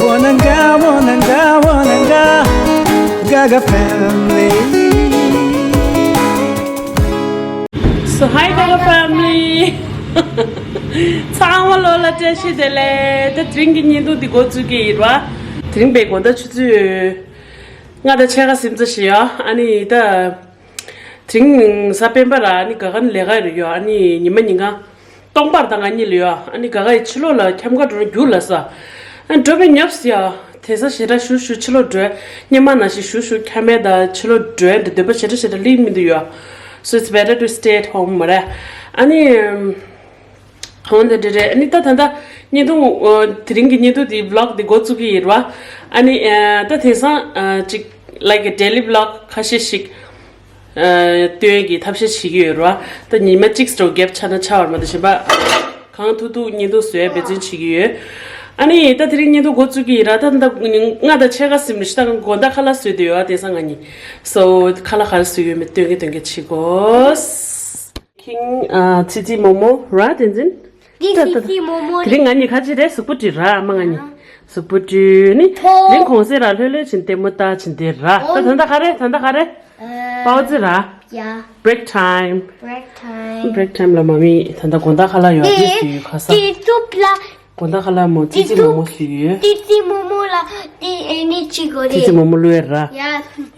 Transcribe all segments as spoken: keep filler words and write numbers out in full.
Wananga, wananga, wananga, Gaga family. So hi Gaga family. ཚང་མ་ལོ་ལ་བཀྲ་ཤིས་བདེ་ལེགས། ད་དེ་རིང་གི་བརྙན་ཐུང་འདི་འགོ་བཙུགས་ཀྱི་ཡིན་པ། དེ་རིང་པའི་དགོང་དག་ཆུ་ཚོད་ལྔ་དང་ཕྱེད་ཀ་ཟིན་ཙམ་ཞིག་ཡོད། ཨ་ནི་ད། དེ་རིང་གཟའ་སྤེན་པ་ར། ཨ་ནི་ག་ག་ནས་ལས་ཀ་རེ་ཡོད། ཨ་ནི་ཉི་མ་ཉིན་གང་སྟོང་པར་ད་ང་གཉིས་ལ་ཡོད། ཨ་ནི་ག་ག་ཡི་ཕྱི་ལོགས་ལ་འཁྱམ་ག་འགྲོ་ན་རྒྱུགས་ལ་ས། ཨ་ནི་འགྲོ་བའི་ཉོབ་སི་ཡ། དེང་སང་ཞེ་དྲག་ཞུ་ཞུ་ཕྱི་ལོགས་འགྲོ། སྔོན་མ་ནང་བཞིན་ཞུ་ཞུ་འཁྱམ་མེད་ད་ཕྱི་ལོགས་འགྲོ་འདི་འདོད་པ་ཞེ་དྲག་ཞེ་དྲག་སླེབས་མི་འདུག་ཡོད། So it's better to stay at home མ་རེད། ཨ་ནི། འོན་ཏེ་འདྲ་རེད། ཨ་ནི་ད་ད་ལྟ་བརྙན་ཐུང་། ཨ། དེ་རིང་གི་བརྙན་ཐུང་དེ་vlog དེ་འགོ་བཙུགས་ཀྱི་ཡིན་ར། ཨ་ནི་ཨ། ད་དེང་སང་ཨ། ཅིག་like a daily vlog ཁ་ཤས་ཤིག་ཨ། སྟོན་གྱི་ཐབས་ཤེས་བྱེད་ཀྱི་ཡོད་ར། ད་ཉི་མ་གཅིག་སྤྲོ་gap ཆགས་ན་ཆགས་པར་མ་གཏོགས་གཞན་པ་གང་ཐུབ་ཐུབ་བརྙན་ཐུང་བཟོ་ཡ་འབད་བརྩོན་བྱེད་ཀྱི་ཡོད། ཨ་ནི་ད་དེ་རིང་བརྙན་ཐུང་འགོ་བཙུགས་ཀྱི་ཡིན་ར། ད་ད་ལྔ་དང་ཕྱེད་ཀ་ཟིན་རེད། ཤི་ད་དགོང་དག་ཁ་ལག་བཟོས་བསྡད་ཡོད། ཨ། དེང་སང་ང་གཉིས། So ཁ་ལག་ག་རེ་བཟོས་ཡོད་མེད་སྟོན་གྱི་སྟོན་གྱི་བྱེད་དགོས། ཁིང་། ཨ། ཚི་ཚི་མོ་མོ་ར་དེ་འཛིན། འདི་ཚི་ཚི་མོ་མོ་དེ་རིང་ང་གཉིས་ཁ་ཅི་རེད། གཟུགས་པོ་བཀྲུས་ར། ཨ་མ་ང་གཉིས་གཟུགས་པོ་བཀྲུས་ནི། ཐོ། དེ་རིང་གོང་གསལ་ར་ལྷོད་ལྷོད་བྱིན་ལྟད་མོ་ལྟ་བྱིན་དེ་ར། ད་ད་ད་ག་རེ། ད་ད་ག་རེ། པའོ་ཙི་ར། ཡ། Break time. Break time. Break time ལ་མ་མི་ད་ད་དགོང་དག་ཁ་ལག་ཡོད། དེ་དེ་སུ་ཡོད་ཁ་ས། དེ་ཙུག་ལ། དགོང་དག་ཁ་ལག་མོ་ཙི་ཙི་མོ་མོ་སུ་ཡོད། ཙི་ཙི་མོ་མོ་ལ་དེ་ཨེ་ནི་ཅི་གོ་རེད། ཙི་ཙི་མོ་མོ་ལུས་ར། ཡ།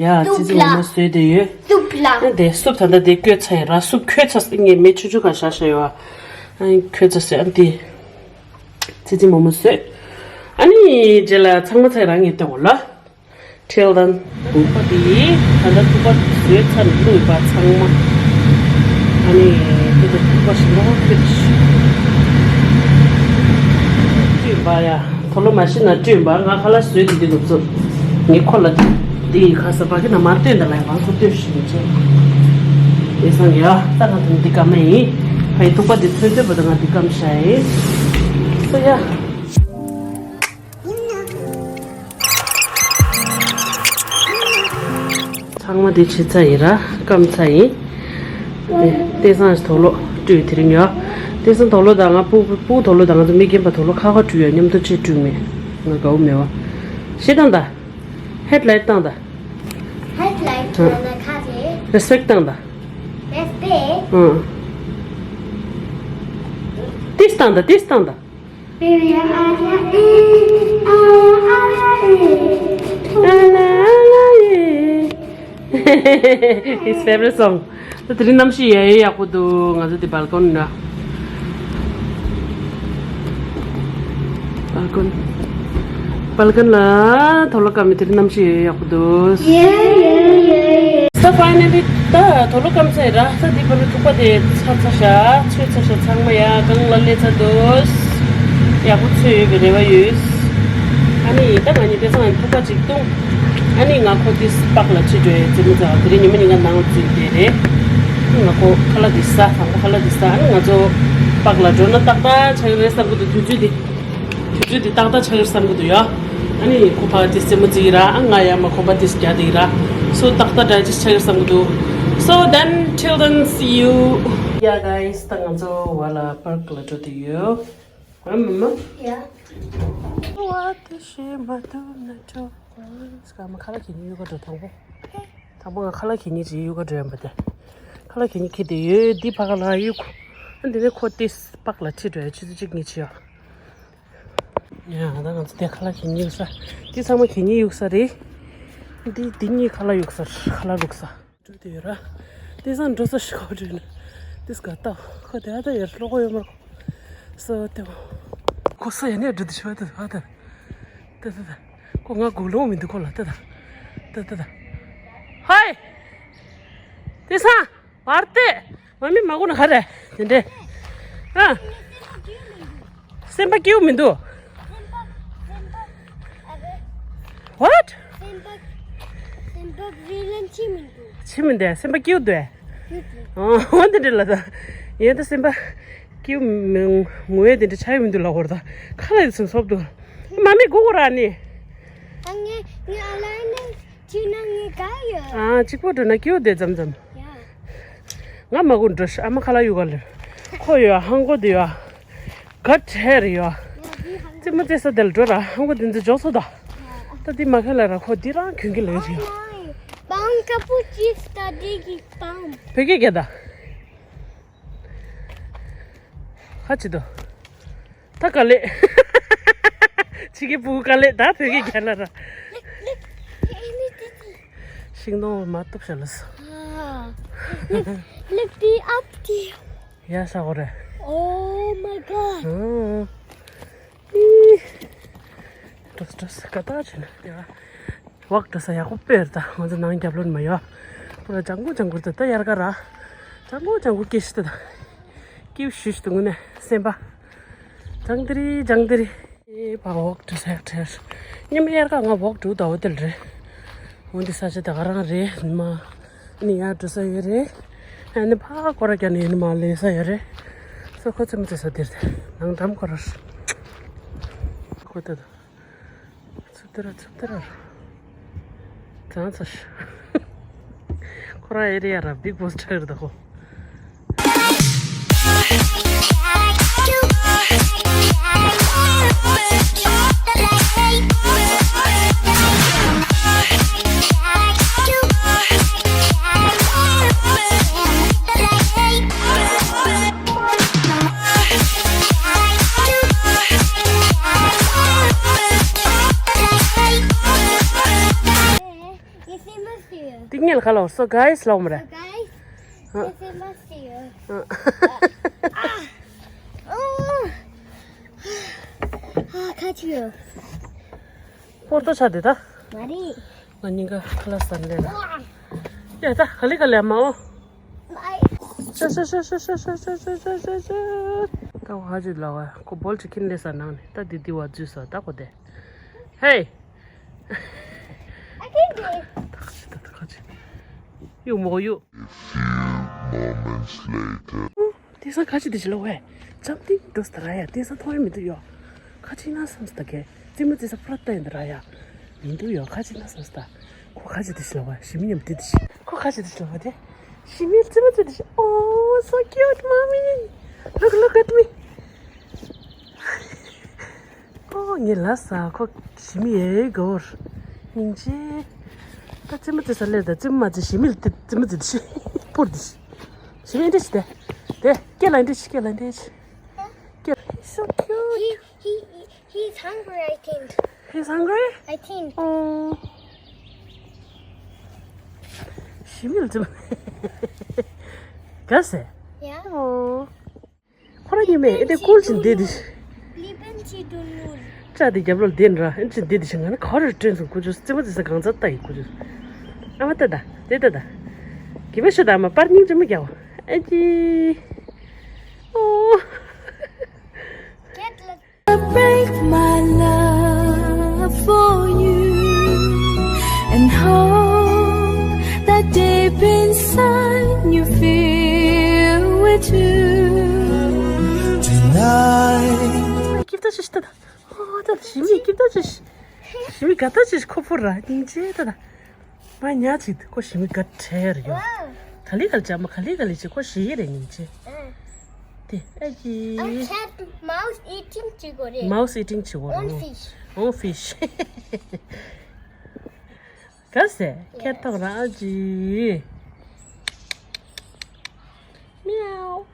ཡ། ཙི་ཙི་མོ་མོ་བཟོས་དེ་ཡོད། སུབ་ལ། ཨ། དེ་སུབ་ད་ལྟ་དེ་བསྐོལ་ཚར་ཡིན་ར། སུབ་ཁོལ་ཚར་སི་ངས་མེ་ཆུང་ཆུང་ག་བཞག་བཞག་ཡོད། ཨ། ཁོལ་ཚར་སི། ཨ། དེ་ཙི་ཙི་མོ་མོ་བཟོས། ཨ་ནི་རྗེས་ལ་ཚང་མ་ཚར་རང་ངས་སྟོན་གོ་ལ། Till then. ཐུག་པ་དེ་ད་ལྟ་ཐུག་པ་བཟོས་ཚར་ནས་བླུགས་ཡོད་པ་ཚང་མ། ཨ་ནི་དེ་ད་ཐུག་པ་ཞིམ་པོ་ཁོལ་ཞིག་བཀྲུས་པ་ཡ། དུག་ལོག་མ་ཤེས་ན་བཀྲུས་པ། ང་ཁ་ལག་བཟོས་དེ་དེ་ལོབ་ཚོ། ངས་ཁོ་ལ་དེ་ཡི་ཁ་ས་བ་གི་ན་མ་སྟོན་ད་ལ་ཡ་བང་ཁོ་སྟོན་ཞིག་མི་བྱེད། དེ་སང་ཡ་ད་ང་དང་འདི་ཀ་མ་ཡིན། ཕ་ཡི་ཐུག་པ་དེ་ཚོས་སྟོན་པ་དང་ང་འདི་ཀ་མ་ཤ་ཡིན། སོ་ཡ། ཚང་མ་དེ་བྱེད་ཚར་ཡིན་ར། སྐམ་ཚར་ཡིན། དེ་དེང་སང་དུག་ལོག་བཀྲུས་དེ་རིང་ཡོད། དེང་སང་དུག་ལོག་དང་ང་སྤུ་སྤུ་དུག་ལོག་དང་ང་ཚོ་མི་རྒན་པ་དུག་ལོག་ཁ་ཁ་བཀྲུས་ཡོད། མཉམ་དུ་ཅིག་བཀྲུས་མེད། ང་དགའ་བོ་མེད་བ། ཞེ་སྡང་ད། Headlight བཏང་ད། Headlight བཏང་ད་ཁ་རེད། Respect བཏང་ད། Respect ཨང་། ཏིས་བཏང་ད། ཏིས་བཏང་ད། His favorite song. ད་དེ་རིང་གནམ་གཤིས་ཡ་ཡ་ཡག་པོ་འདུག་ང་ཚོ་དེ་balcony་ན། Balcony. Balcony་ལ་དུག་ལོག་སྐམ་མི་དེ་རིང་གནམ་གཤིས་ཡ་ཡ་ཡག་པོ་འདུག So finally ད་དུག་ལོག་སྐམ་ཚར་ར། ད་འདི་བར་དུ་ཐུག་པ་དེ་ཚ་ཚ་ཤ་ཆོས་ཚ་ཤ་ཚང་མ་ཡ་གང་ལ་སླེབས་ཚར་འདུག་ཡག་པོ་ཚོས་ཡོད་པའི་རེ་བ་ཡོད། ཨ་ནི་ད་ང་གཉིས་དེང་སང་ཐུག་པ་ཅིག་བཏུང་། ཨ་ནི་ང་ཁོ་དེ་པགས་ལ་ཁྲིད་འགྲོ་ཡས་རྩེད་མོ་རྩེ་བ་དེ་རིང་ཉི་མ་ཉིན་གང་ནང་ཚུད་དེ་རེད། ང་ཁོ་ཁ་ལག་དེ་ཟ། དང་པོ་ཁ་ལག་དེ་ཟ། ཨ་ནི་ང་ཚོ་པགས་ལ་འགྲོ་ན་ཏག་ཏག་ཆགས་ཀྱི་རེད་བསམ་གི་འདུག་དུས་ཚོད་དེ། དུས་ཚོད་འདི་ཏག་ཏག་ཆགས་ཀྱི་བསམ་གྱི་འདུག་ཡ། ཨ་ནི་ཁོ་ཕ་དེ་རྩེད་མོ་རྩེ་གི་ར། ཨ་ང་ཡ་མ་ཁོ་པ་དེ་རྒྱག་དེ་གི་ར། So ཏག་ཏག་འདྲ་ཅིག་ཆགས་ཀྱི་བསམ་གྱི་འདུག So then, till then, see you. Yeah, guys, ད་ང་ཚོ་བ་ལ་པར་ཀ་ལ་འགྲོ་དུས་ཡོད། ཨ་མ་མ། ཡ། བ་དེ་ཤེས་མ་ཐུབ་ན་འགྲོ། སྐར་མ་ཁ་ལག་གྱོན་ནས་གཡུག་ག་འགྲོ་དང་པོ། དང་པོ་ང་ཁ་ལག་གྱོན་ནས་ཅིག་གཡུག་ག་འགྲོ་ཡ་མ་དེ། ཁ་ལག་གྱོན་ནས་ཁྱེར་དེ་ཡོད། འདི་ཕ་ག་ལ་གཡུག་ཨ་འདི་ནས་ཁོ་དེ་པགས་ལ་ཁྲིད་འགྲོ་ཡ། ཆུ་ཚོད་གཅིག་གཉིས་ཕྱིན་ཡ། ཡ། ད་ང་ཚོ་དེ་ཁ་ལག་གྱོན་ནས་གཡུག་ས། དེ་ཚང་མ་གྱོན་ནས་གཡུག་ས་རེད། འདི་འདི་གཉིས་ཁ་ལག་གཡུག་ས། ཁ་ལག་བླུགས་ས། འགྲོ་དེ་ཡོད་ར། དེ་སང་འགྲོ་ས་ཞིག་གོ་དྲན་ན། དེ་སྐ་ཏོ་ཁོ་དེ་ཨ་ད་ཡར་ལོག་གོ་ཡོད་མ་རེད་ཁོ། སོ་དེ་མོ། ཁོ་ས་ཡ་ནས་འགྲོ་དུ་ཤི་བ་དེ་ཨ་ད། ད་ད་ད། ཁོ་ང་དགུང་ལོ་མི་འདུག་ཁོ་ལ་ད་ད། ད་ད་ད། ཧའི། དེ་སང་། བར་ཏེ། མ་མི་མ་གོ་ན་ག་རེ། དེ་འདྲས། ཨ། སེམས་པ་སྐྱིད་པོ་མི་འདུག What? སེམས་པ་སེམས་པ་བི་ལན་ཆི་མི་འདུག་ཆི་མི་འདུག་སེམས་པ་སྐྱིད་པོ་འདུག་ཨ། འོ་དེ་འདྲས་ལ་ད། ཡིན་ད་སེམས་པ་སྐྱིད་པོ་མི་ངུ་ཡས་དེ་འདྲས་ཆགས་ཡོད་མི་འདུག་ལ་འོར་ད། ཁ་ལ་ཡོད་སེམས་སོབ་འདུག་མ་མི་སྒུག་གོ་ར་ནི། ཨ་ངས་ངས་ཨ་ལ་ནས་ཅི་ན་ངས་ག་ཡོད། ཨ་གཅིག་པོ་འགྲོ་ན་སྐྱིད་པོ་དེ་ཙམ་ཙམ། ཡ། ང་མ་གུ་འགྲོ་ཤ་ཨ་མ་ཁ་ལག་གཡུག་ག་ལེ། ཁོ་ཡོད་ཧང་གོ་དེ་ཡོད། ག་ཁྲེར་ཡོད། ཡ་དེ་ཧང་ རྩེད་མོ་རྩེ་ས་དེ་ལ་འགྲོ་ར། ཧང་གོ་དེ་ཚོ་འཇོག་སོ་ད། ད་དེ་མ་ཁེ་ལ་ར་ཁོ་དེ་རང་གྱོན་གྱི་ལོས་རེད། པང་ཀ་པུ་ཅི་སྟ་དེ་གི་པང་། བོད་སྐད་རྒྱག་ད། ཧ་ཅི་དོ། ད་དཀའ་ལས། ཕྱི་རྒྱལ་བུ་དཀའ་ལས་ད་བོད་སྐད་རྒྱག་ལ་ར། ཤིང་སྡོང་མ་གཏུབ་བྱ་ལ་སོ། Lift me up, dear. ཡ་ས་གོ་རེད། Oh my god. ཏྲོས་ཏྲོས་ཀ་ཏ་ཆེ་ན་དེ་བ། ཝག་འགྲོ་ས་ཡག་པོ་དཔེ་རེད་ད། ང་ཚོ་ནང་རྒྱབ་ལོན་མ་ཡོད། པུ་ར་ལྗང་གུ་ལྗང་གུ་རེད་ད། ད་དབྱར་ཁ་ར། ལྗང་གུ་ལྗང་གུ་སྐྱེ་ཤི་ད་ད། སྐྱེ་ཤི་ཤི་ད་དངོས་གནས་སེམས་པ། ལྗང་དི་རི་ལྗང་དི་རི། ཨེ་པ་ཝག་འགྲོ་ས་ཡག་ཁྲེར། ཉི་མ་དབྱར་ཁ་ང་ཝག་འགྲོ་ད་འོ་དེ་ལ་རེད། འོ་འདི་ས་ཆ་ད་ག་རང་རེད་མ། ནི་ཡར་འགྲོ་ས་ཡོད་རེད། ཨ་ནི་ཕ་ཁོ་ར་རྒྱ་ནས་ནི་མ་ལས་ས་ཡོད་རེད། སོ་ཁོ་ཚེ་མོ་ཚེ་ས་དེར་དེ་ནང་འགྲམ་ཁོ་ར། ཁོ་ད་ཚུབ་དེ་ར་ཚུབ་དེ་ར། ཙང་ཚ་ཤ། ཁོ་ར་ཨེ་རི་ཡ་ར་བིག་བོ་སི་ཁྲ་གི་རེད་ད་ཁོ། You see my fear. ཏིང་ངེ་ལ་ཁ་ལོ། So guys, ལོ་མ་རེད། So guys, you see my fear. Ah, oh. Ah, catch you. པོར་ཏོ་ཆ་དེ་ད། མ་རེད། ང་གཉིས་ཀ་ཁ་ལག་ཟ་ནས་ལ། ཡ་ད་ག་ལེ་ག་ལེ་མ་འོ། ཤ་ཤ་ཤ། ད་ཧ་ཅི་ལ་བ་ཁོ་བོལ་ཅི་ཁིན་ལེ་ས་ནང་ནས་ད་དེ་དེ་བ་འཛུལ་ས་ད་ཁོ་དེ། Hey. I can't do it. ད་ཁ་ཅི་ད་ད་ཁ་ཅི། ཡུ་མོ་ཡུ། Moments later. དེང་སང་ཁ་ཅི་དེ་ཅི་ལ་བས། ཙམ་ཏིང་འགྲོ་སྟ་ར་ཡ། དེང་སང་མཐོང་ཡ་མི་འདུག་ཡོ། ཁ་ཅི་ན་བསམ་སྟ་གེ། རྩེད་མོ་རྩེ་ས་ཕུ་ར་ལྟ་ཡིན་ད་ར་ཡ། མི་འདུག་ཡོ། ཁ་ཅི་ན་བསམ་སྟ། ཁོ་ཁ་ཅི་དེ་ཅི་ལ་བ། ཞི་མི་མཉམ་དེ་དེ་ཅི། ཁོ་ཁ་ཅི་དེ་ཅི་ལ་བ་དེ། ཞི་མི་རྩེད་མོ་རྩེ་དེ་ཅི། Oh, so cute, mommy. Look, look at me. ཨོ་ངས་ལབ་ས་ཁོ་ཞི་མི་ཡའི་གོར། སྙིང་རྗེ། ད་རྩེད་མོ་རྩེ་ས་སླེབས་ད་རྩེད་མོ་མ་རྩེ་ཞི་མི་ལ་དེ་རྩེད་མོ་རྩེ་དེ་ཤི། སྤོར་དེ་ཤི། ཞི་མི་འདྲ་ཞིག་དེ། དེ་སྐེ་ལ་འདྲ་ཞིག་སྐེ་ལ་འདྲ་ཞིག་སྐེ། He's so cute. He, he, he's hungry, I think. He's hungry? I think. Oh. ཞི་མི་ལ་རྩེད་མོ། ག་ཟེ། Yeah. Oh. ཁོ་རང་ཉི་མས་ཨེ་དེ་ཀུལ་ཅིག་འདེད་དེ། ལི་པན་ཅི་དུ་ནུར། ཅག་དེ་རྒྱབ་ལོག་བསྡད་ནི་ར་ཨེ་ཅི་འདེད་དེ་ཞིང་ང་ནི་ག་རེ་སྤྲོན་སོང་ཁུ་ཆུ་རྩེད་མོ་རྩེ་ས་གང་ཚ་ལྟ་ཡི་ཁུ་ཆུ། ཨ་མ་ལྟ་ད་དེ་ལྟ་ད། གི་མ་ཤོད་ད་མ་པར་སྙིང་རྗེ་མོ་རྒྱག་ཨེ་ཅི། ཨོ། Break my love for you and hope that deep inside you feel it too. Tonight. སྐྱིད་ད་ཤི་ཤི་ད་ད། ཨོ་ད་ད་ཞི་མི་སྐྱིད་ད་ཤི་ཤི། ཞི་མི་དགའ་ད་ཤི་ཤི་ཁོ་ཕོ་ར་སྙིང་རྗེ་ད་ད། མ་ཉག་ཅིག་ཁོ་ཞི་མི་དགའ་ཁྲེར་ཡོད། ག་ལེ་ག་ལེ་ཅག་མ་ག་ལེ་ག་ལེ་ཅིག་ཁོ་ཞི་ཡི་རེ་སྙིང་རྗེ། དེ་ཨ་ཅི། A cat, mouse eating ཅིག་གོ་རེད། Mouse eating ཅིག་གོ་རེད། One fish. One fish. ག་ཟེ་ཁེ་ཐོག་ར་ཨ་ཅི། Meow.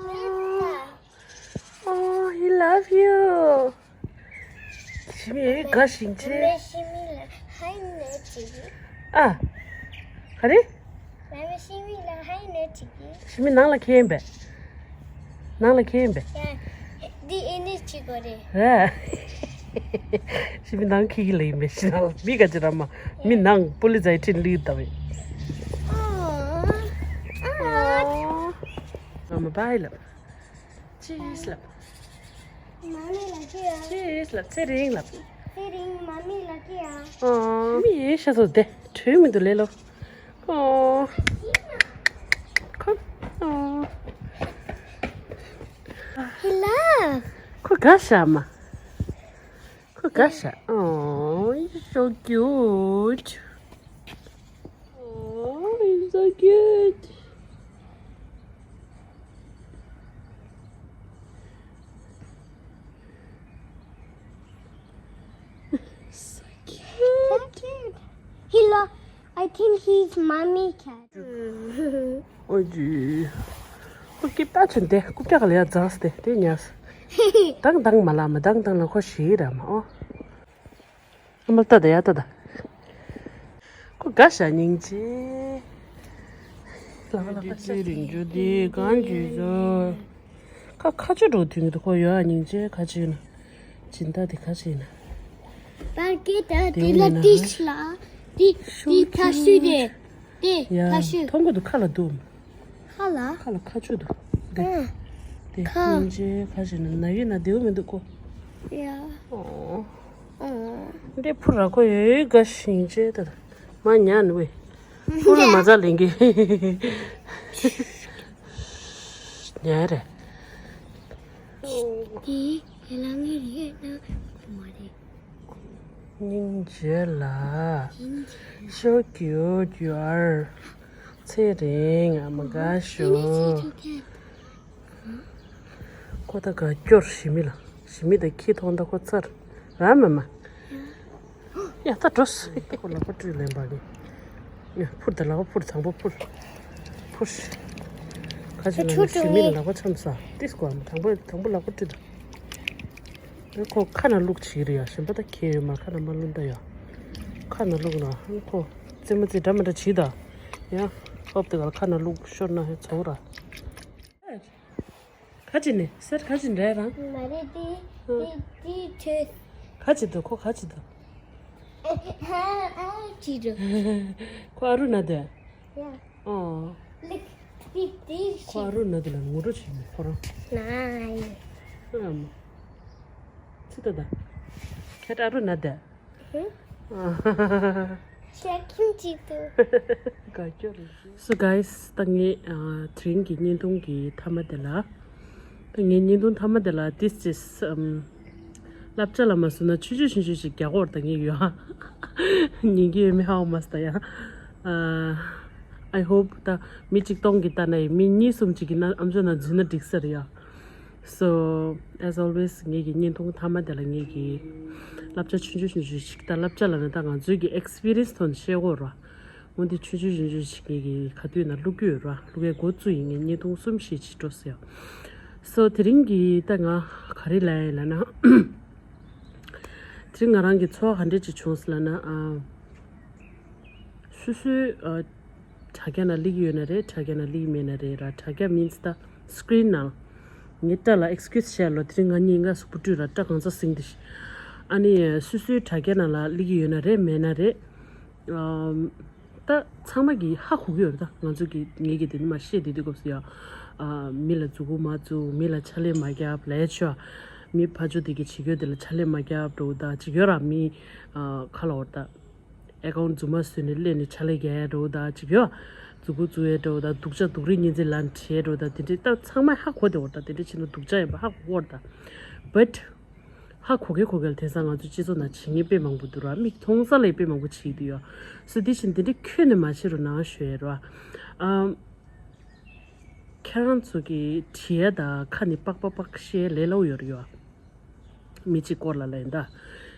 Meow. Oh, he love you. ཞི་མི་ཨེ་དགའ་ཞིང་ཆེ། ཞི་མི་ལ་ཧའི་ནེ་ཅིག་ཨ། ག་རེ། ཞི་མི་ལ་ཧའི་ནེ་ཅིག་ཞི་མི་ནང་ལ་ཁེན་པས། ནང་ལ་ཁེན་པས། འདི་ཨེ་ནེ་ཅིག་གོ་རེད། རེད། ཞི་མི་ནང་ཁེ་གི་ལ་ཡིན་པས་ཞི་ནང་ལ་མི་ག་ཅི་ར་མ་མི་ནང་པོ་ལི་ཛའི་ཁྲིན་ལི་ད་བས། ཨ་མ་བའི་ལ། Cheers ལབ། མ་མི་ལ་ཅི་ཡ། Cheers ལབ། ཚེ་རིང་ལབ། ཚེ་རིང་མ་མི་ལ་ཅི་ཡ། ཨོ། མི་ཡེ་ཤ་ཚོ་དེ་གྲོས་མི་འདུག་ལེ་ལོ། ཨོ། ཁོ། ཨོ། He love. ཁོ་དགའ་ཤ་མ། ཁོ་དགའ་ཤ། Oh, you're so cute. Oh, you're so cute. I think he's mommy cat. ཨོ་ཇི། ཁོ་སྐྱིད་པ་ཆེན་ཏེ་ཁོ་སྐྱག་ལ་ཡ་ཛངས་ཏེ་དེ་ཉལ། དང་དང་མ་ལ་མ་དང་དང་ལ་ཁོ་ཞིག་ར་མ་ཨོ། ཨ་མ་ལྟ་ད་ཡ་ལྟ་ད། ཁོ་དགའ་ཤ་སྙིང་རྗེ། ལ་ལ་ལ་ཤ་རིང་ཇོ་དེ་གང་ཇུ་ཟོ། ཁ་ཁ་ཆུ་འགྲོ་དུས་ངེད་དུ་ཁོ་ཡོད་ཨ་སྙིང་རྗེ་ཁ་ཆུ་ཡིན་ན། སྦྱིན་བདག་དེ་ཁ་ཆུ་ཡིན་ན། པར་ཀེ་ད་དེ་ལ་ཏིས་ལ། ཏི་ཏི་ཁ་ཤུ་དེ། ཏི་ཡ་ཁ་ཤུ། མཐོང་གི་འདུག་ཁ་ལ་འདུག་ཁ་ལ། ཁ་ལ་ཁ་ཆུ་འདུག་དེ། ཨ། དེ་ཁ། སྙིང་རྗེ་ཁ་ཆུ་ཡིན་ན་ན་གི་ན་དེའུ་མི་འདུག་ཁོ། ཡ། ཨོ། འདི་ཕུ་ར་ཁོ་ཡོད་ག་ཤིང་ཅེ་ད། མ་ཉན་བས། ཕུ་ར་མ་ཛ་ལེན་གི། ཉན་རེད། དེ་ཡ་ལ་ངའི་རེད་ན་ཁོ་མ་རེད། སྙིང་རྗེ་ལ། ཤོ་ཀྱུ་ཀྱུ་ཨར། ཚེ་རིང་ཨ་མ་དགའ་ཤོ། ཁོ་ད་ག་སྐྱོར་ཞི་མི་ལ། ཞི་མི་ད་ཁྱི་མཐོང་ད་ཁོ་ཚར། ར་མ་མ། ཡ་ད་འགྲོ་སོང་། ད་ཁོ་ལག་པ་བཀྲུས་ལེན་པ་གི། ཡ་ཕུར་ད་ལག་པ་ཕུར་དང་པོ་ཕུར། ཕུར། ཁ་ཅིག་ལ་ནི་ཞི་མི་ལ་ལག་པ་འཆམ་ས་ཏིས་ཀོ་ཨམ་དང་པོ་དང་པོ་ལག་པ་བཀྲུས་ད། ཁོ་ཁ་ན་བླུག་བྱེད་ཀྱི་རེད་ཡ། གཞན་པ་ད་ཁྱེར་ཡོད་མ་ཁ་ན་མ་བླུག་ད་ཡ། ཁ་ན་བླུག་ན་ཁོ་རྩེད་མོ་རྩེ་འདྲ་མི་འདྲ་བྱེད་ད། ཡ། ཧོབ་དེ་ག་ལ་ཁ་ན་བླུག་ཤོར་ན་ཧེ་ཚོགས་ར། ཁ་ཅིག་ནས་སེར་ཁ་ཅིག་འདྲ་རང་། མ་རེད་དེ་དེ་དེ་ཁྱོད། ཁ་ཅིག་འདུག་ཁོ་ཁ་ཅིག་འདུག་ཨ་ཨ་ཅི་རུ། ཁོ་ཨ་རུ་ན་དེ། ཡ། ཨོ། ལིག་དེ་དེ་ཁོ་ཨ་རུ་ན་དེ་ལ་ངུ་རུ་ཆེ་མོ་ཁོ་རང་། ན་ཡ། ཨ་མ། ཚི་ད་ད། ཁྱེད་ཨ་རུ་ན་དེ། ཧུ། ཤ་ཁྱིམ་གཅིག་ཏུ། དགའ་སྐྱོ་རེད། So guys, ད་ངས་ཨ་དེ་རིང་གི་བརྙན་ཐུང་གི་མཐའ་མ་དེ་ལ། ད་ངའི་བརྙན་ཐུང་མཐའ་མ་དེ་ལ་this is um བསླབ་བྱ་ལ་མ་བཟོ་ན་ཆུང་ཆུང་ཆུང་ཆུང་ཞིག་རྒྱག་གོ་ར་ད་ངས་ཡོད་ཨ། ཉན་གི་ཡོད་མེད་ཧ་གོ་མ་སོང་ད་ཡ། ཨ་I hope ད་མི་གཅིག་སྟོང་གི་ལྟ་ན་ཡི་མི་གཉིས་གསུམ་གཅིག་གི་ན་ཨམ་ཅོག་ནང་འཛུལ་ན་འགྲིག་ས་རེད་ཡ། So as always ངེད་ཀྱི་བརྙན་ཐུང་མཐའ་མ་དེ་ལ་ངེད་ཀྱི་བསླབ་བྱ་ཆུང་ཆུང་ཆུང་ཆུང་ཞིག་ད་བསླབ་བྱ་ལ་ནི་ད་ང་ཚོའི་གི་experience ཐོག་ནས་བཤད་དགོས་ར། འོན་ཏེ་ཆུང་ཆུང་ཆུང་ཆུང་ཞིག་ངེད་ཀྱི་ག་དུས་ན་བླུག་གི་ཡོད་ར། བླུག་ཡའི་འགོ་བཙུགས་ཡིན། ངས་བརྙན་ཐུང་གསུམ་བཞི་ཅིག་འགྲོ་ཟེར་ཡ། So དེ་རིང་གི་ད་ང་ག་རེ་ལབ་ཡིན་ལབ་ན། དེ་རིང་ང་རང་གི་ཚོར་བ་ག་འདྲས་ཅིག་བྱུང་ཟེར་ལབ་ན་ཨ། སོ་སོའི་ཨ། དྲ་རྒྱ་ན་སླེབས་ཡོད་ན་རེད། དྲ་རྒྱ་ན་སླེབས་མེད་ན་རེད་ར། དྲ་རྒྱ་means ད་screen ནང་། ངའི་སྐྲ་ལ་excuse བྱས་ལོ། དེ་རིང་ང་གཉིས་ང་གཟུགས་པོ་བཀྲུས་ར་སྐྲ་གང་ཚ་ཟིང་དེ་ཤི། ཨ་ནི་སོ་སོའི་དྲ་རྒྱ་ནང་ལ་སླེབས་ཀྱི་ཡོད་ན་རེད་མེད་ན་རེད། ཨམ། ད་ཚང་མ་གིས་ཧ་གོ་གི་ཡོད་རེད་ད། ང་ཚོ་གི་ངེད་ཀྱི་དེ་ནི་མ་བཤད་དེ་དུས་སྐབས་སུ་ཡ། ཨ། མི་ལ་མཛུ་གུ་མ་བཙུགས། མི་ལ་ཕྱག་ལས་མ་རྒྱབ་ལས་ཆོག་མི་ཕར་ཕྱོགས་དེ་གི་བྱེད་རྒྱུ་དེ་ལ་ཕྱག་ལས་མ་རྒྱབ་འགྲོ་ད་ཅིག་ཡོད་ར། མི་ཨ་ཁ་ལ་འོར་ད། account རྫུན་མ་བཟོས་ནས་ལེན་ནས་ཕྱག་ལས་རྒྱག་ཡ་འགྲོ་ད་ཅིག་ཡོད། མཛུ་གུ་བཙུགས་ཡ་འགྲོ་ད། སྡུག་ཅག་སྡུག་རིགས་གཉིས་ཚེ་ལན་བྲིས་ཡ་འགྲོ་ད། དེ་འདྲས་ད་ཚང་མ་ཧ་གོ་དེ་འོར་ད། དེ་འདྲས་བྱས་ན་སྡུག་ཅག་ཡིན་པ་ཧ་གོ་འོར་ད། But ཧ་གོ་གེ་གོ་གེ་ལ་དེང་སང་ང་ཚོ་སྤྱི་ཚོགས་ནང་བྱེད་མཁན་དཔེ་མང་པོ་འདུག་ར། མིག་མཐོང་ས་ལ་དཔེ་མང་པོ་བྱེད་ཀྱི་འདུག་ཡ། So དེ་བཞིན་དེ་འདྲས་ཁྱོན་ནས་མ་བྱེད་རོགས་གནང་ཞུ་ཡ་ར། ཨམ། ཁྱེད་རང་ཚོ་གི་བྲིས་ཡ་དང་ཁ་ནས་པག་པག་པག་བཤད་ལས་སླ་པོ་ཡོད་རེད་ཡ། མི་གཅིག་སྐོར་ལ་ལ་ཡིན་ད།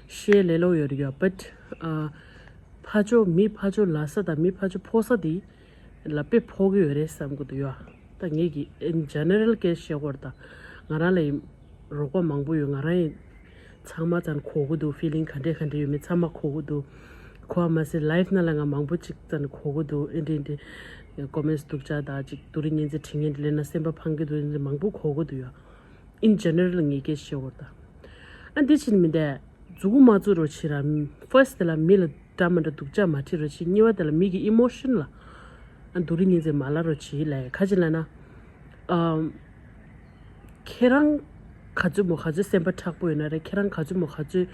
བཤད་ལས་སླ་པོ་ཡོད་རེད་ཡ། But ཨ། ཕར་ཕྱོགས་མི་ཕར་ཕྱོགས་ལབ་ས་དང་མི་ཕར་ཕྱོགས་ཕོག་ས་དེ་ལ་དཔེ་ཕོག་གི་ཡོད་རེད་བསམ་གི་འདུག་ཡ། ད་ངེད་ཀྱི་in general སྐད་བཤད་དགོས་རེད་ད། ང་རང་ལ་ཡིན་རོགས་པ་མང་པོ་ཡོད། ང་རང་ཡིན་ཚང་མ་ཙམ་གོ་གི་འདུག feeling ག་འདྲས་ག་འདྲས་ཡོད་མེད་ཚང་མ་གོ་གི་འདུག་གོ་བ་མ་ཟད་life ནང་ལ་ང་མང་པོ་ཅིག་ཙམ་གོ་གི་འདུག་ཨེ་འདྲས་འདྲས་comments སྡུག་ཅག་དང་ཅིག་སྡུག་རིགས་ངན་ཚེ་དྲི་ངན་དྲི་ལེན་ན་སེམས་པ་ཕངས་ཀྱི་འདུག་ཨེ་འདྲས་མང་པོ་གོ་གི་འདུག་ཡ། In general ངས་སྐད་ཆ་བཤད་དགོས་རེད་ད། ཨ་འདི་ཕྱིན་མི་འདས། མཛུ་གུ་མ་བཙུགས་རོགས་བྱེད་ར། First དེ་ལ་མི་ལ་འདྲ་མ་འདྲ་སྡུག་ཅག་མ་བྲིས་རོགས་བྱེད། གཉིས་པ་དེ་ལ་མི་གི་emotion ལ་ཨ་སྡུག་རིགས་ངན་ཚེ་མ་ལབ་རོགས་བྱེད་ལབ་ཡ། ག་ཅི་ལབ་ན། ཨམ། ཁྱེད་རང་ག་ཚོད་མོ་ག་ཚོད་སེམས་པ་མཁྲེགས་པོ་ཡོད་ན་རེད། ཁྱེད་རང་ག་ཚོད་མོ་ག་ཚོད་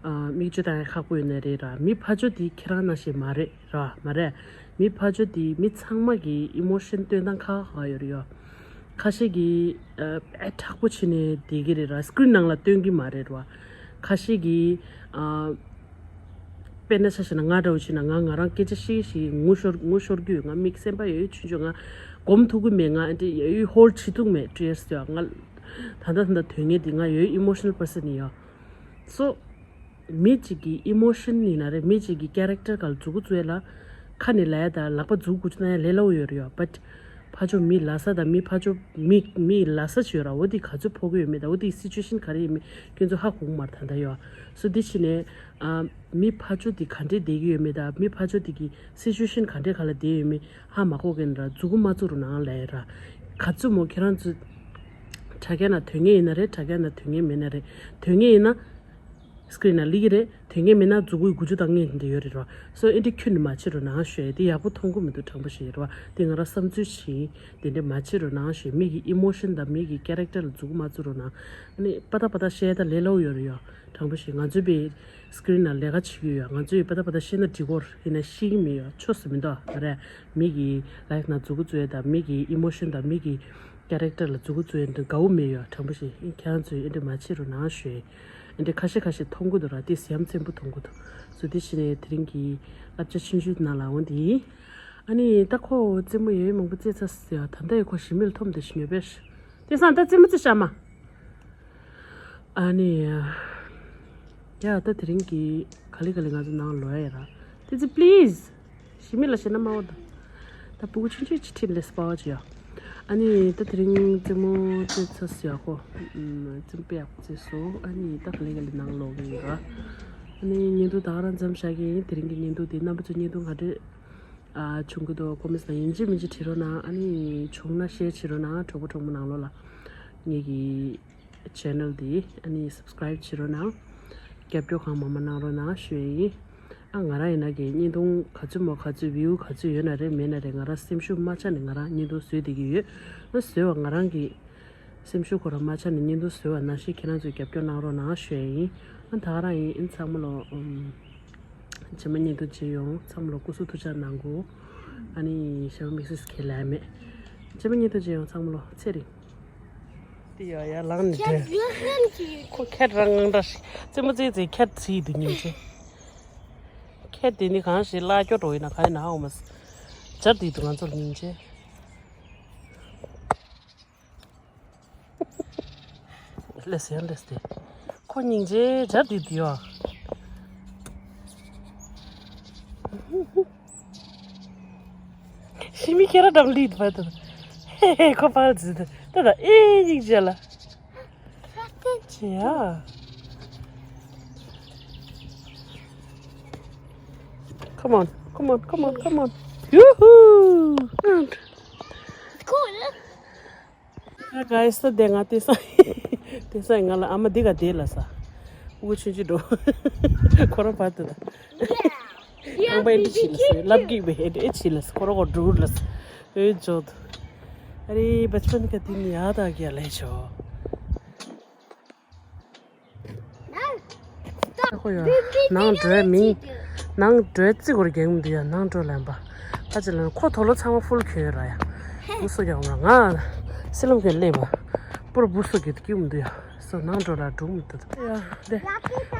ཨ་མིག་ཆུ་བཏང་ཡ་ཁག་པོ་ཡོད་ན་རེད་ར། མི་ཕར་ཕྱོགས་དེ་ཁྱེད་རང་ནང་བཞིན་མ་རེད་ར། མ་རེད། མི་ཕར་ཕྱོགས་དེ་མི་ཚང་མ་གི་emotion སྟོན་སྟངས་ཁག་ཁག་ཡོད་རེད་ཡ། ཁ་ཤས་ཀྱིས་ཨ་དཔེ་མཁྲེགས་པོ་བྱས་ནས་བསྡད་ཀྱི་རེད་ར། screen ནང་ལ་སྟོན་གྱི་མ་རེད་ར། ཁ་ཤས་ཀྱིས་ཨ་དཔེར་ན་ཆ་བཞག་ན་ང་འདྲ་བོ་བྱས་ན་ང་ང་རང་སྐད་ཆ་བཤད་བཤད་ངུ་ཤོར་ངུ་ཤོར་གྱི་ཡོད། ང་མིག་སེམས་པ་ཡོད་ཡོད་ཆུང་ཆུང་། ང་སྒོམ་ཐུབ་ཀྱི་མེད། ང་ཨ་འདྲ་ཡོད་ཡོད་ཧོལ་བྱེད་ཐུབ་མེད་tears ཡ། ང་ད་ལྟ་ད་ལྟ་དོན་ངེས་འདི་ང་ཡོད་emotional person ཡ། So མི་གཅིག་གི་emotion ཡིན་ན་རེད། མི་གཅིག་གི་character ག་ལ་མཛུ་གུ་བཙུགས་ཡ་ལ་ ཁ་ནས་ལབ་ཡ་དང་ལག་པ་མཛུབ་དགུ་ཅུ་གནང་ཡ་ལས་སླ་བོ་ཡོད་རེད་ཡ། བཊ་ཕར་ཕྱོགས་མི་ལ་ས་དང་མི་ཕར་ཕྱོགས་མི་མི་ལ་ས་ཅིག་ཡོད་ར། འོ་དེ་ག་ཚོད་ཕོག་གི་ཡོད་མེད་དང་འོ་དེ་སི་ཅུ་ཨེ་ཤན་ག་རེ་ཡིན་མིན་ཁྱོད་ཚོ་ཧ་གོ་གི་མ་རེད་ད་ལྟ་ཡ། སོ་དེ་བྱས་ནས་ཨ་མི་ཕར་ཕྱོགས་དེ་ག་འདྲས་བསྡད་ཀྱི་ཡོད་མེད་དང་མི་ཕར་ཕྱོགས་དེ་གི་སི་ཅུ་ཨེ་ཤན་ག་འདྲས་ག་ལ་བསྡད་ཡོད་མེད་ཧ་མ་གོ་མཁན་ར། མཛུབ་གུ་མ་བཙུགས་རོགས་གནང་ལབ་ཡ་ར། ག་ཚོད་མོ་ཁྱེད་རང་ཚོ་དྲ་རྒྱ་ནང་དོན་གཉེར་ཡིན་ན་རེད། དྲ་རྒྱ་ནང་དོན་གཉེར་མེད་ན་རེད། དོན་གཉེར་ཡིན་ན། སི་ཀི་རིན་ནང་སླེབས་ཀྱི་རེད། དོན་གཉེར་མེད་ན་མཛུབ་གུ་དགུ་བཅུ་གཏོང་མཁན་དེ་འདྲ་ཡོད་རེད་རོ། སོ་ཨེ་འདྲ་ཁྱོན་ནས་མ་བྱེད་རོགས་གནང་ཞུ་ཡ། དེ་ཡག་པོ་མཐོང་གི་མི་འདུག་དྲང་པོ་ཞིག་རེད་བ། དེ་ང་རང་བསམ་ཚུལ་ཞིག་དེ་འདྲ་མ་བྱེད་རོགས་གནང་ཞུ་ཡ། མི་གི་ཨི་མོ་ཤན་དང་མི་གི་ཀེ་རེག་ཊར་ལ་མཛུབ་གུ་མ་བཙུགས་རོགས་གནང་། ཨ་ནི་པ་ཏག་པ་ཏག་བཤད་ཡ་ད་ལས་སླ་བོ་ཡོད་རེད་ཡོ། དྲང་པོ་ཞིག་ང་ཚོའི་པའི་སི་ཀི་རིན་ནང་ལས་ཀ་བྱེད་ཀྱི་ཡོད་ཡ། ང་ཚོས་པ་ཏག་པ་ཏག་བཤད་ན་འགྲིག་གོ་རེད། ཡིན་ན་ཤེས་ཀྱི་མེད་ཡོ། ཆོས་སུ་མི་འདུག་ཨ་རེད། མི་གི་ལའེབ་ནང་མཛུབ་གུ་བཙུགས་ཡ་དང་མི་གི་ཨི་མོ་ཤན་དང་མི་གི་ཀེ་རེག་ཊར་ལ་མཛུབ་གུ་བཙུགས་ཡ་འདི་དགའ་བོ་མེད་ཡོད། དྲང་པོ་ཞིག་ཁྱེད་རང་ཚོས་ཨེ་འདྲ་མ་བྱེད་རོགས་གནང་ཞུ་ཡ། ཨེ་འདྲ་ཁ་ཤས་ཁ་ཤས་མཐོང་གི་འདུག་ར། དེ་ཡ་མཚན་པོ་མཐོང་གི་འདུག་སོ་དེ་བྱས་ནས་དེ་རིང་གི་བསླབ་བྱ་ཆུང་ཆུང་ནང་ལ་འོང་དེ་ཡིན། ཨ་ནི་ད་ཁོ་རྩེད་མོ་ཡོད་མང་པོ་རྩེད་ཚར་ཟེར་ཡ། ད་ལྟ་ཡི་ཁོ་ཞི་མི་ལ་འཐོམ་དེ་ཞིག་ཉོས་པས། དེང་སང་ད་རྩེད་མོ་རྩེ་ཤག་མ། ཨ་ནི། ཡ་ད་དེ་རིང་གི་ག་ལེ་ག་ལེ་ང་ཚོ་ནང་ལོག་ཡ་ཡ་ར། ཏི་ཙི་པི་ལི་ཛི། ཞི་མི་ལ་ཞེ་ན་མ་འོ་ད། ད་ཕྲུ་གུ་ཆུང་ཆུང་ཅིག་ཁྲིད་ལས་སྤ་བ་ཅིག་ཡ། ཨ་ནི་ད་དེ་རིང་རྩེད་མོ་རྩེ་ཚར་སོང་ཡ་ཁོ། རྩེད་མོ་དཔེ་ཡག་པོ་རྩེས་སོང་། ཨ་ནི་ད་ག་ལེ་ག་ལེ་ནང་ལོག་གི་ཡིན་ར། ཨ་ནི་བརྙན་ཐུང་ད་ག་རང་མཚམས་བཞག་གི་ཡིན། དེ་རིང་གི་བརྙན་ཐུང་དེ་རྣམ་པ་ཚོ་བརྙན་ཐུང་ག་འདྲ་ཨ་བྱུང་གི་འདུག་ཀོ་མེན་ཊི་ནང་ཡིན་གཅིག་མིན་གཅིག་བྲིས་རོགས་གནང་། ཨ་ནི་བྱུང་ན་ཤེར་བྱེད་རོགས་གནང་། གྲོགས་པོ་གྲོགས་མོ་ནང་ལོགས་ལ། ངེད་ཀྱི་ཆེ་ནལ་འདི་ཨ་ནི་སབ་སི་ཀ་རའིབ་བྱེད་རོགས་གནང་། རྒྱབ་སྐྱོར་གང་མང་མང་གནང་རོགས་གནང་ཞུ་ཡ་ཡིན། ཨ་ང་རང་ཡིན་ན་གི་བརྙན་ཐུང་ག་ཚོད་མོ་ག་ཚོད་བིའུ་ག་ཚོད་ཡོད་ན་རེད་མེད་ན་རེད། ང་རང་སེམས་ཤུགས་མ་ཆག་ནས་ང་རང་བརྙན་ཐུང་བཟོས་བསྡད་ཀྱི་ཡོད། ཨ་བཟོས་པ་ང་རང་གི་སེམས་ཤུགས་ཁོ་རང་མ་ཆག་ནས་བརྙན་ཐུང་བཟོས་པ་ནང་བཞིན་ཁྱེད་རང་ཚོས་རྒྱབ་སྐྱོར་གནང་རོགས་གནང་ཞུ་ཡ་ཡིན། ཨ་ད་ག་རང་ཡིན། ཨ་ཚང་མ་ལོ་ཨུམ། རྗེས་མ་བརྙན་ཐུང་མཇལ་ཡོང་། ཚང་མ་ལོ་སྐུ་གཟུགས་ཐུགས་ཅག་གནང་གོ། ཨ་ནི་ཞྭ་མོ་དམིགས་བསལ་གྱི་ལས་མེད། རྗེས་མ་བརྙན་ཐུང་མཇལ་ཡོང་། ཚང་མ་ལོ་ཚེ་རིང་། དེ་ཡ་ཡ་ལངས་ནས་ཁྱེད་བྲོས། ཡོད་ལན་གྱི་ཁོ་ཁྱེད་རང་ངང་འདྲ་ཞིག་རྩེད་མོ་རྩེ་རྩེ་ཁྱེད་ཚིག་འདུག་སྙིང་རྗེ། ཁྱེད་དེ་ནི་གང་ཞིག་བརླག་སྐྱོ་འགྲོ་ཡིན་ན་ག་ཡིན་ན་ཧ་འོ་མ་སི། སྦྱར་དེ་འདུག་ང་ཚོར་སྙིང་རྗེ། ལེས་ཡང་ལེས་ཏེ། ཁོ་སྙིང་རྗེ་སྦྱར་དེ་འདུག་ཡ། ཞི་མི་ཁྱེད་རང་འགྲམ་ལི་འདུག་བ་དང་། ཧེ་ཧེ་ཁོ་ཕར་ཟིན་ཏེ་ད་ད་ཨེ་སྙིང་རྗེ་ལ། ཅི་ཡ། Come on, come on, come on, come on. Yoo-hoo! Cool. Hi guys, ད་དེ་ང་དེ་ས་དེ་ས་ང་ལ་ཨ་མ་འདི་ག་དེ་ལ་ས། ཕྲུ་གུ་ཆུང་ཆུང་འགྲོ། ཁོ་རང་བར་དུ་ད། ཁང་པ་འདི་ཕྱི་ལ་སོ་ལབ་གི་བས་ཨེ་ཕྱི་ལ་སོ་ཁོ་རང་གོ་འགྲོ་ལ་སོ། ཨེ་ཇོ་ད། ཨ་རེ་བཅཔན་ཀ་དེ་ནི་ཡ་ད་གི་ལས་ཆོ། ཁོ་ཡོད། ནང་འགྲོའི་མིང་། ནང་འགྲོའི་རྩིས་སྐོར་རྒྱག་མི་འདུག་ཡ། ནང་འགྲོ་ལན་པ། ཨ་ཅེ་ལན་ཁོ་དོ་ལོ་ཚང་མ་ཕུལ་གྱོན་ཡོད་ར་ཡ། འུ་སུ་ཡ་འོང་ར་ང་། སི་ལམ་གྱོན་སླེབས་པ། པོར་འུ་སུ་གྱོད་སྐྱིད་མི་འདུག་ཡ། སོ་ནང་འགྲོ་ལ་འགྲོ་མི་འདུག་ཡ་དེ།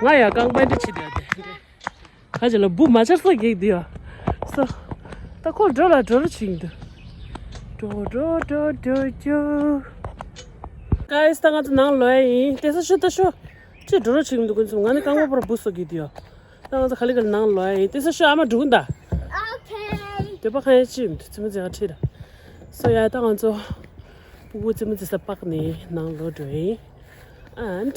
ང་ཡ་རྐང་པ་འདི་ཕྱི་དེ་ཡ་དེ། ཁ་ཅིག་ལ་འབུ་མ་ཆར་ས་གེགས་འདི་ཡ། སོ། ད་ཁོ་འགྲོ་ལ་འགྲོ་རུ་ཕྱིན་འདུག་འགྲོ་འགྲོ་འགྲོ་འགྲོ་འགྲོ། Guys, ད་ང་ཚོ་ནང་ལོག་ཡ་ཡིན། དེ་ས་ཤོ་ད་ཤོ། ཅི་འགྲོ་རུ་ཕྱིན་འདུག་ཀུན་སུམ་ང་ནི་རྐང་པ་པོར་འབུ་སོ་གེགས་འདི་ཡ། ད་ང་ཚོ་ག་ལེ་ག་ལེ་ནང་ལོག་ཡ་ཡིན། དེ་ས་ཤོ་ཨ་མ་འགྲོ་གིན་ད། Okay. འདོད་པ་ཁ་ཡ་ཅི་ཡིན་འདུག་ཙི་མ་ཙི་ང་ཁྲིད་ད། སོ་ཡ་ད་ང་ཚོ། ཕྲུ་གུ་ཙི་མ་ཙི་ས་པག་ནས་ནང་ལོག་འགྲོ་ཡིན། And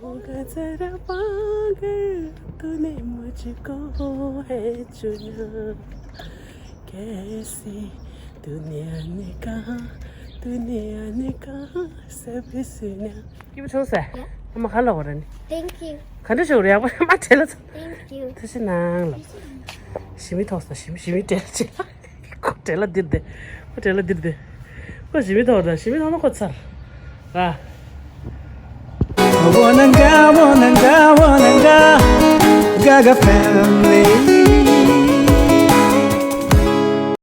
वो गजरा पागल तूने मुझको है चुना, कैसी दुनिया ने कहा, दुनिया ने कहा सब सुना. Keep it close. ཨ་མ་ཁ་ལ་བ་ར་ནི། Thank you. ག་འདྲ་ཞིག་རེད་ཡག་པོ་མ་བྲེལ་ལ་ཚ། Thank you. ཐུགས་རྗེ་གནང་ལ། ཞི་མི་ཐོག་ས་ཞི་མི་ཞི་མི་བྲེལ་ལ་ཅི་ལ། ཁོ་བྲེལ་ལ་འདིར་བསྡད། ཁོ་བྲེལ་ལ་འདིར་བསྡད། ཁོ་ཞི་མི་ཐོག་ད་ཞི་མི་ཐོག་ན་ཁོ་ཚར། ར། Wananga, wananga, wananga, Gaga family.